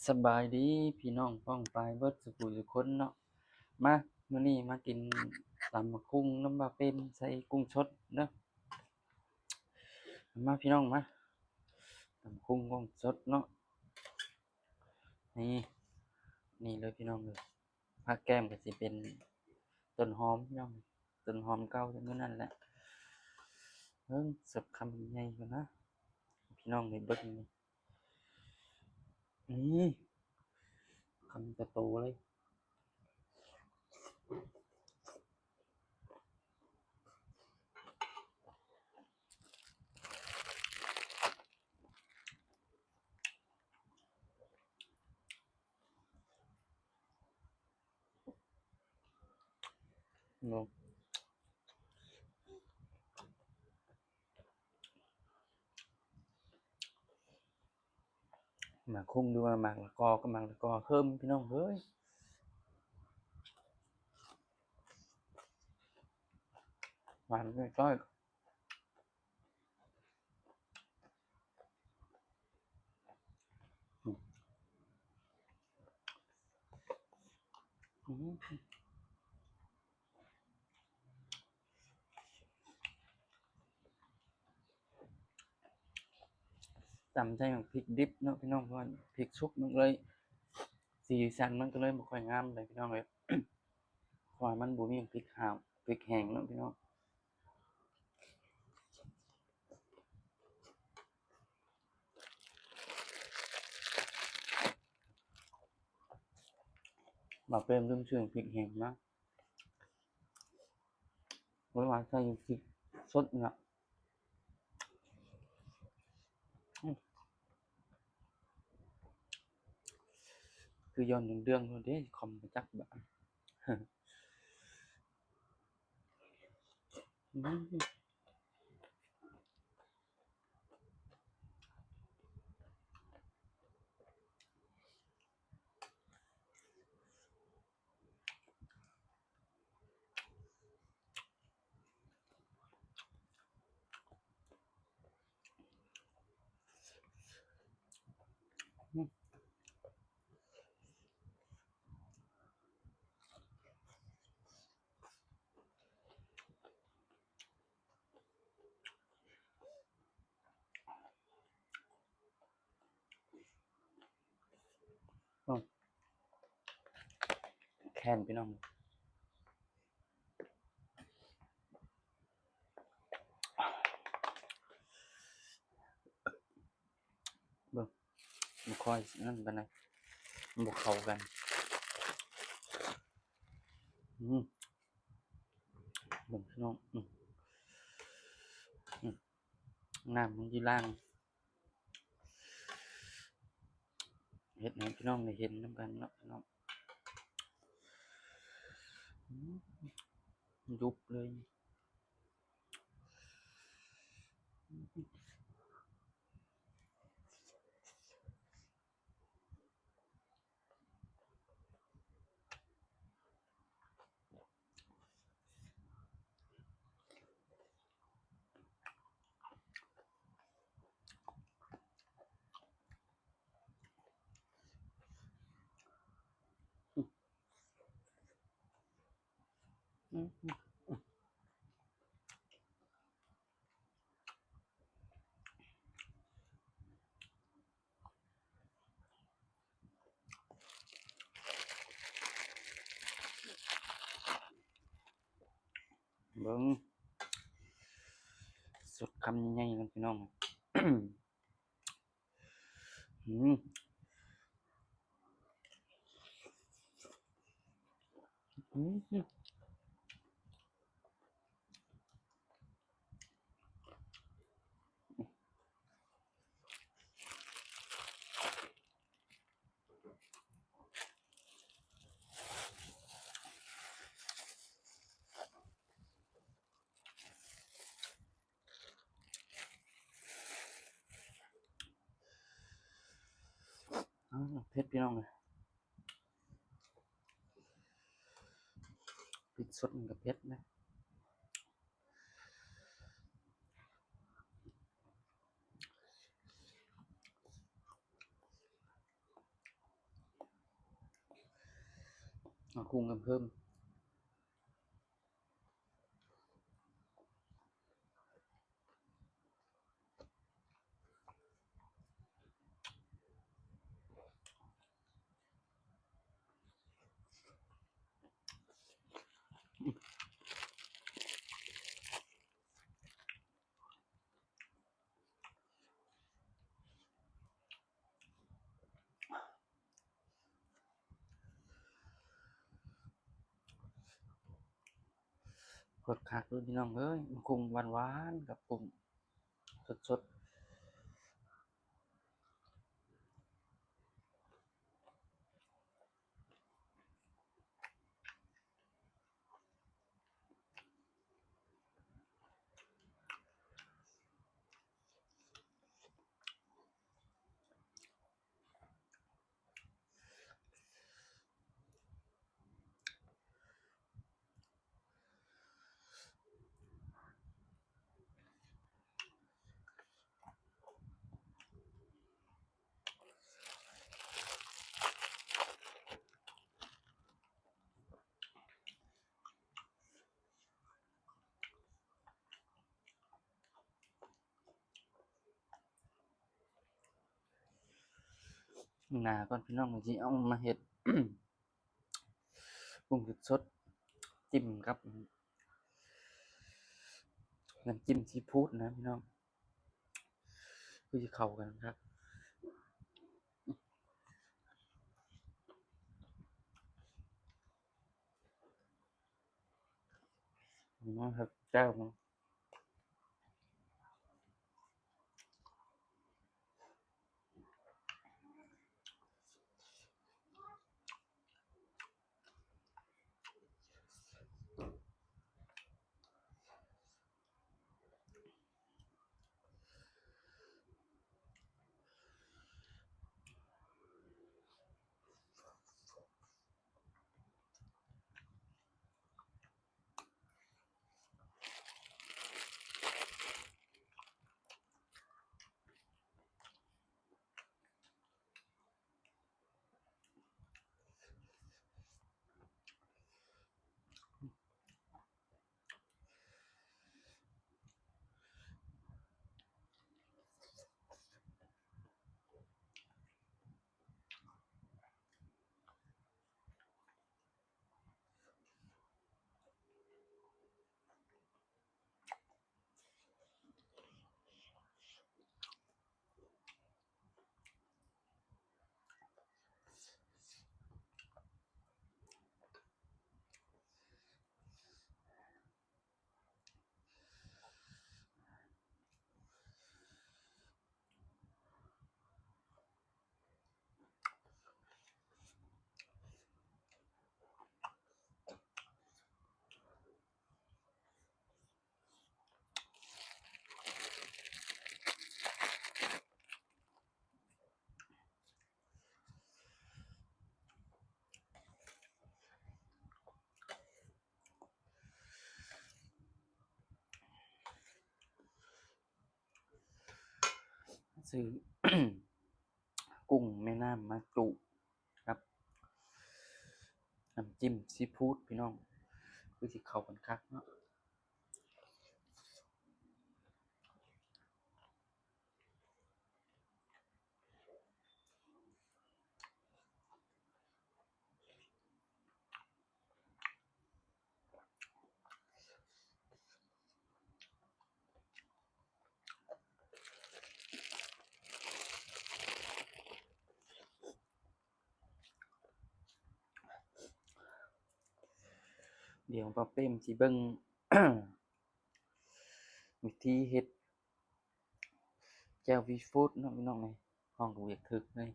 ສະບາຍດີພີ່ນ້ອງປ້ອງປາຍເບິດສູ່ຜູ້ສູ່ຄົນເນາະ. ມາ ມື້ນີ້ມາກິນຕຳບັກຫຸ່ງນຳບ່າວເປັນໃສ່ກຸ້ງສົດເດີ. ມາພີ່ນ້ອງມາ ຕຳບັກຫຸ່ງກຸ້ງສົດເນາະ. ນີ້ ນີ້ເລີຍພີ່ນ້ອງເອີຍ. ຜັກແກ້ມກໍຊິເປັນຕົ້ນຫອມພີ່ນ້ອງ, ຕົ້ນຫອມເກົ່າແຕ່ມື້ນັ້ນແຫຼະ. ເບິ່ງ ສົດຄຳໃຫຍ່ພຸ້ນນະ ພີ່ນ້ອງໄດ້ເບິ່ງ. ນີ້ ຄຳໂຕໆເລີຍ. ເນາະ ໝາກຫຸ່ງ ຫຼືວ່າໝາກລະກໍກັບໝາກລະກໍເຮີ້ມ ພີ່ນ້ອງເອີຍ ຫວານຈ້ອຍໆ. ອືມ ຕຳໃສ່ໝາກພິກດິບເນາະພີ່ນ້ອງ, ເພາະວ່າພິກສຸກມັນກໍເລີຍ ສີສັນມັນກໍເລີຍບໍ່ຄ່ອຍງາມປານໃດພີ່ນ້ອງເອີຍ, ເພາະວ່າມັນບໍ່ມີພິກຂາວ ພິກແຫ້ງເນາະພີ່ນ້ອງ. ບ່າວເປັນລືມຊື້ພິກແຫ້ງມາ, ເພາະວ່າໃສ່ພິກສົດນີ້ລະ. ອືມ ຄືຍ້ອນເລື່ອງໆໂລດເດ້ ຄອມບໍ່ຈັກບາດ. ອືມ. ແຄນພີ່ນ້ອງ ເບິ່ງ ບໍ່ຄ່ອຍນັ້ນປານໃດ ມັນບໍ່ເຂົ້າກັນ. ອືມ ເບິ່ງພີ່ນ້ອງ ອືມ ອືມ ນ້ຳມັນຢູ່ລ່າງ ເຮັດໃຫ້ພີ່ນ້ອງໄດ້ເຫັນນຳກັນເນາະພີ່ນ້ອງ. ອືມ ຍຸບເລີຍ. ເບິ່ງ ສົດຄຳໃຫຍ່ໆ ກ່ອນພີ່ນ້ອງ. ອືມ ອືມ. ອ້າວ ເຜັດພີ່ນ້ອງເອີຍ, ພິກສົດມັນກໍເຜັດນະ. ມາຄຸງກັນເພີ່ມ. ໂຄດຄັກເລີຍພີ່ນ້ອງເອີຍ ມັນຄົງຫວານໆ ກັບກຸ້ງສົດໆ. ໜ້າກ່ອນພີ່ນ້ອງ ຊິເອົາມາເຮັດກຸ້ງສົດໆ ຈິ້ມກັບນ້ຳຈິ້ມຊີຟູດນະພີ່ນ້ອງ ຄືຊິເຂົ້າກັນຄັກ. ເນາະ ແຊບເນາະ. ຊື້ກຸ້ງແມ່ນ້ຳມາຈຸກັບນ້ຳຈິ້ມຊີຟູດ ພີ່ນ້ອງ ຄືຊິເຂົ້າກັນຄັກເນາະ. ດຽວປາເປ້ມຊິເບິ່ງວິທີເຮັດ ແຈ່ວຊີຟູດເນາະພີ່ນ້ອງເອີຍ ຮ້ອງກໍບໍ່ຢາກຖືກເລີຍ.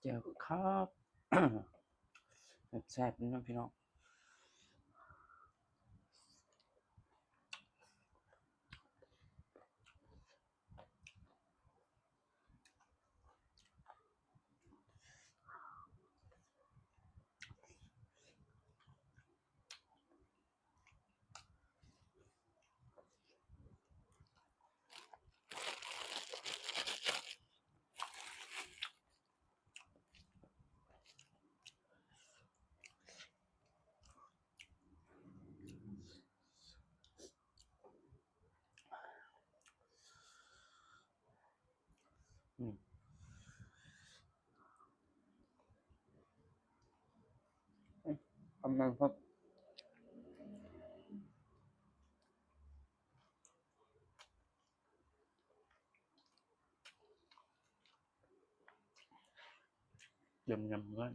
ແຈ່ວຄັກ ແຊບໆ ເນາະພີ່ນ້ອງ. ປະມານ ຍຳໆ ເລີຍ.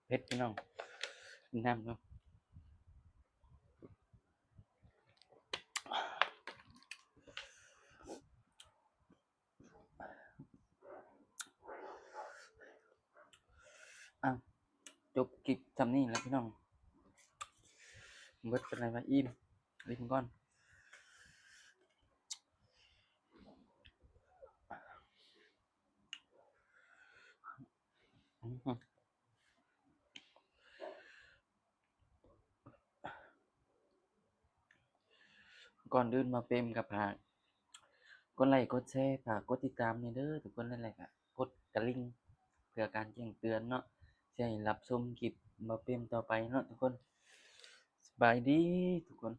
ເຜັດພີ່ນ້ອງ ກິນນ້ຳເນາະ. ອ່ະ ຈົບຄລິບຊ່ຳນີ້ແຫຼະພີ່ນ້ອງ ເບິດປານໃດວ່າອີ່ມ ອີ່ມກ່ອນ. ກ່ອນອື່ນ ບ່າວເປມກໍຝາກກົດໄລ້ກົດແຊ ຝາກກົດຕິດຕາມແດ່ເດີທຸກຄົນ ແລະກໍກົດກະລິ່ງ ເພື່ອການແຈ້ງເຕືອນເນາະ ຊິໃຫ້ຮັບຊົມຄລິບບ່າວເປມຕໍ່ໄປເນາະທຸກຄົນ. ສະບາຍດີທຸກຄົນ.